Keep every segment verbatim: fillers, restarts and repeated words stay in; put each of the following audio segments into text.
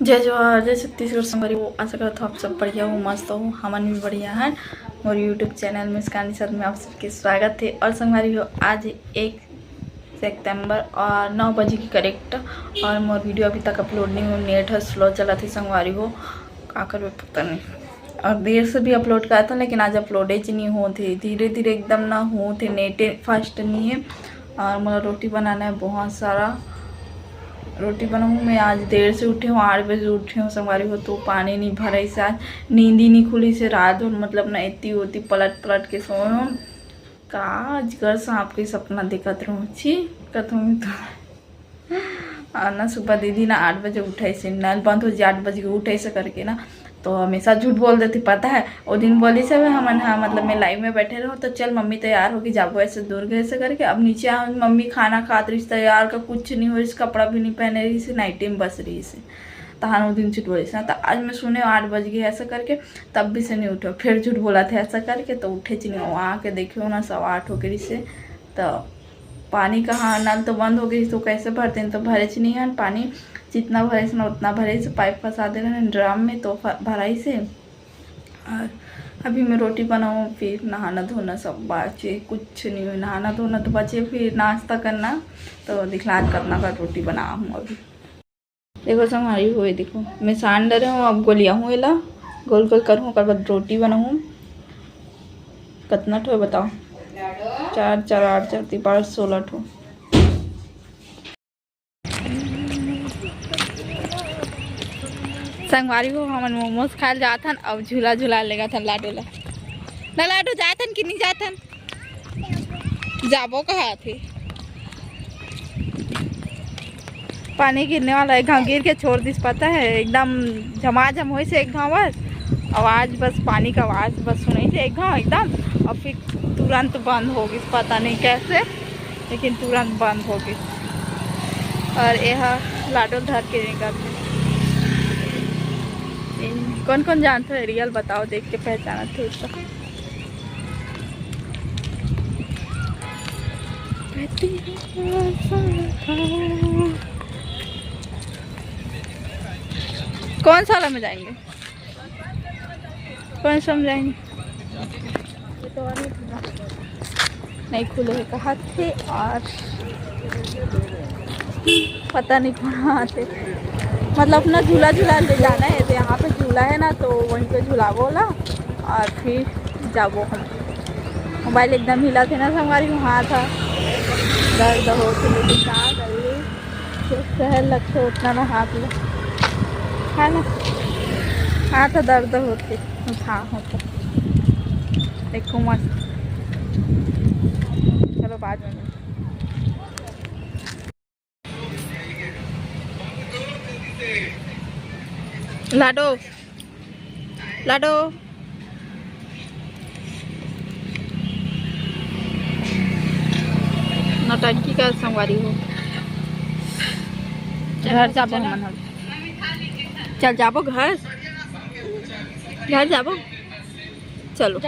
जय जोहार, जय छत्तीसगढ़ संगवारी हो। आशा करत हो आप सब बढ़िया हो, मस्त हो। हमन भी बढ़िया हन। मोर YouTube चैनल मुस्कान निषाद में आप सबके स्वागत है। और संगवारी हो, आज एक सितंबर और नौ बजे की करेक्ट, और मोर वीडियो अभी तक अपलोड नहीं हो, नेट ह स्लो चलत है संगवारी हो, का करबे पता नहीं। और देर से भी अपलोड करत हन, लेकिन आज अपलोडेज नहीं होत हे, धीरे धीरे एकदम ना होत हे, नेटे फास्ट नहीं है। और मोला रोटी बनाना है बहुत सारा, रोटी बनाऊँ मैं। आज देर से उठे हूँ, आठ बजे उठे हूँ संगवारी हो, तो पानी नहीं भराइस आज, नींद ही नहीं खुलिस हे रात भर, मतलब ना इतनी होती पलट पलट के सोए हूँ। का अजगर सांप के सपना देखत रहूँ छी, कथों में तो। और ना सुबह दीदी ना आठ बजे उठाइस हे, नल बंद हो जाए आठ बजे के उठाइस हे करके ना, तो हमेशा झूठ बोल देथे पता है। वो दिन बोलिस हे हमन, हाँ, मतलब मैं लाइव में बैठे रहूँ तो चल मम्मी तैयार होके जाबो ऐसे दूर गए से करके। अब नीचे आ, मम्मी खाना खात रहिस, तैयार का कुछ नहीं होइस, कपड़ा भी नहीं पहने रहिस, नाइटी में बस रहिस। तहान वो दिन झूठ बोलिस ना, तो आज मैं सुने आठ बज गए ऐसा करके, तब भी से नहीं उठे, फिर झूठ बोलथे ऐसा करके, तो उठेच नहीं। वहाँ आके देखियो ना, सवा आठ हो गए रहिस। तो पानी कहाँ, नल तो बंद हो गई, तो कैसे भरते हैं, तो भरेच नहीं है पानी। जितना भरे से ना उतना भरे से, पाइप फंसा दे रहे हैं ड्रम में, तो फ-, भराइस हे। और अभी मैं रोटी बनाऊँ, फिर नहाना धोना सब बाचे, कुछ नहीं हुआ। नहाना धोना तो बचे, फिर नाश्ता करना। तो दिखला आज कतना का रोटी बना हूँ अभी। देखो संगवारी हो, देखो मैं सान डरे हूँ, अब गोलिया हूँ एला, गोल गोल करूँ, ओकर बाद रोटी बनाऊँ। कतना ठो बताओ, चार चार आठ, चार तीन पाँच, सोलह ठो। संगवारी हो, हमन मोमोज खाए जात हन, अब झूला झूला लेगत हन लाडो ला। ना लाडो, जात हन कि नहीं जात हन? जाबो कहा थे। पानी गिरने वाला है, एक घाव गिर के छोड़ दिस, पता है, एकदम झमाझम होइस एक घाव बस, आवाज बस, पानी का आवाज बस सुनाइस एक घाव एकदम, और फिर तुरंत बंद हो गई, पता नहीं कैसे, लेकिन तुरंत बंद हो गई। और यह लाडो धर के निकलते। कौन कौन जानते हो, रियल बताओ, देख के पहचानत हो तो। कौन सा वाला में जाएंगे, कौन सा में जाएंगे? नहीं खुले है कहा थे, और पता नहीं कहाँ थे, मतलब अपना झूला झूला ले जाना है, तो यहाँ पे झूला है ना, तो वहीं पे झूला बोला और फिर जाबो हम। मोबाइल एकदम हिला थे ना, हमारी वहाँ था दर्द हो के, लेकिन का करिए, सहल लगते उतना ना हाथ लो, है ना, हाथ दर्द होते, हाँ होता। देखो मस्त, चलो बाद में। लाडो, लाडो, नौटंकी कर संगवारी हो। घर जाबो हमन हम। चल जाबो घर, घर जाबो। चलो।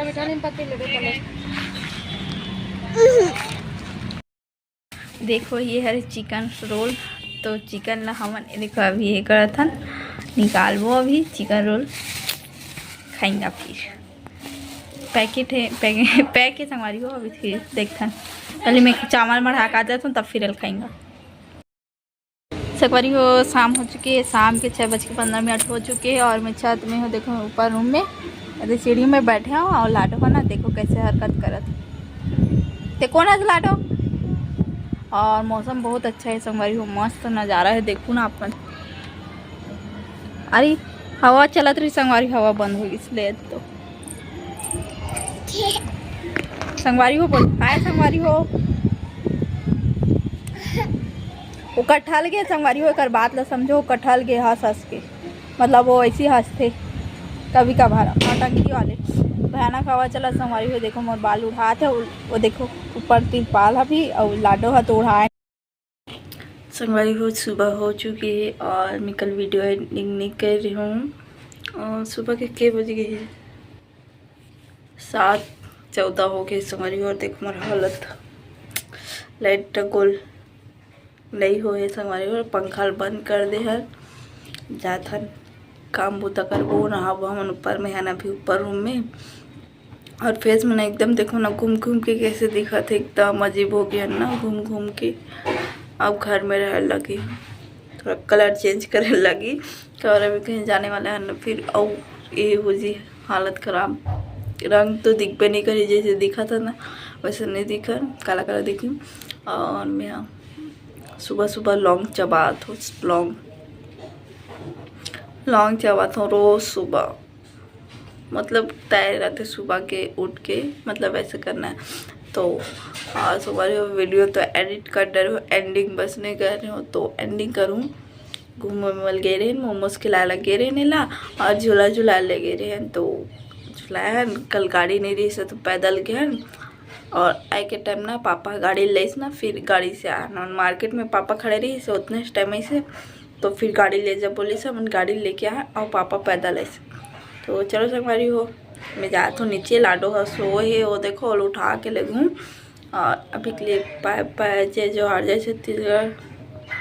देखो ये हरे चिकन रोल, तो चिकन ला हमन देखो अभी ये करत हन, निकालबो अभी चिकन रोल, खाएंगा फिर। पैकेट है, पैक, पैक है संगवारी हो, अभी फिर देखथन, पहले मैं चावल मढ़ा के आ जाता हूँ, तब फिर खाएंगा। संगवारी हो, शाम हो चुके है, शाम के छः बज के पंद्रह मिनट हो चुके हैं और मैं छत में हूँ। देखो ऊपर रूम में, अरे सीढ़ी में बैठे हूँ और लाडो हो ना, देखो कैसे हरकत करत। ते कौन है लाडो? और मौसम बहुत अच्छा है संगवारी हो, मस्त नज़ारा है, देखो ना अपन। अरे हवा चलत रही संगवारी, हवा बंद हो गई इसलिए तो। संगवारी हो बोल, हाय संगवारी हो। वो कटहल के संगवारी हो, एकर बात ला समझो, कटहल के हंस हंस के, मतलब वो ऐसी हंसते कभी कभार। नौटंकी वाले भयानक हवा चला संगवारी हो। देखो मोर बाल उड़ात है, वो, वो देखो ऊपर तिरपाल ह भी और लाडो ह तो उड़ाए। संगवारी हो, सुबह हो चुकी है और मैं कल वीडियो एडिटिंग नहीं कर रही हूँ। और सुबह के के बज गए हैं? सात चौदह हो गए संगवारी हो। और देखो मोर हालत, लाइट गोल नहीं हो है संगवारी हो, पंखा बंद कर दे है। जात हन, काम बुता करबो, नहाबो हमन ऊपर में हन, अभी ऊपर रूम में। और फेस में ना एकदम देखो ना घूम घूम के कैसे दिखत हे, एकदम अजीब हो गया ना घूम घूम के। अब घर में रहे लगी, थोड़ा कलर चेंज करे लगी, और अभी कहीं जाने वाला है ना फिर। और ये हो जी हालत खराब, रंग तो दिखबे नहीं करी, जैसे दिखा था ना वैसे नहीं दिखा, काला काला दिखी। और मैं सुबह सुबह लौंग चबात हूँ, लौंग लौंग चबात हूँ रोज सुबह, मतलब तय रहते सुबह के उठ के, मतलब ऐसे करना है। तो आज हमारे वीडियो तो एडिट कर डरे हो, एंडिंग बस नहीं कर रहे हो तो एंडिंग करूँ। घूमे में गे रहे, मोमोज खिलाए ला गे रहे नीला, और झूला झुला ले गे रहे, तो झुलाए हन। कल गाड़ी नहीं रही से तो पैदल गए हन। और आए के टाइम ना पापा गाड़ी लेस ना, फिर गाड़ी से आए हन। मार्केट में पापा खड़े रही से उतने टाइम से, तो फिर गाड़ी ले जा बोले से हमन गाड़ी लेके आए और पापा पैदल ऐसे। तो चलो संगवारी हो, मैं जात हूँ नीचे, लाडो ह सो हे, वो देखो, ओला उठा के लेगूँ। और अभी के लिए बाय बाय, जय जोहार, जय छत्तीसगढ़।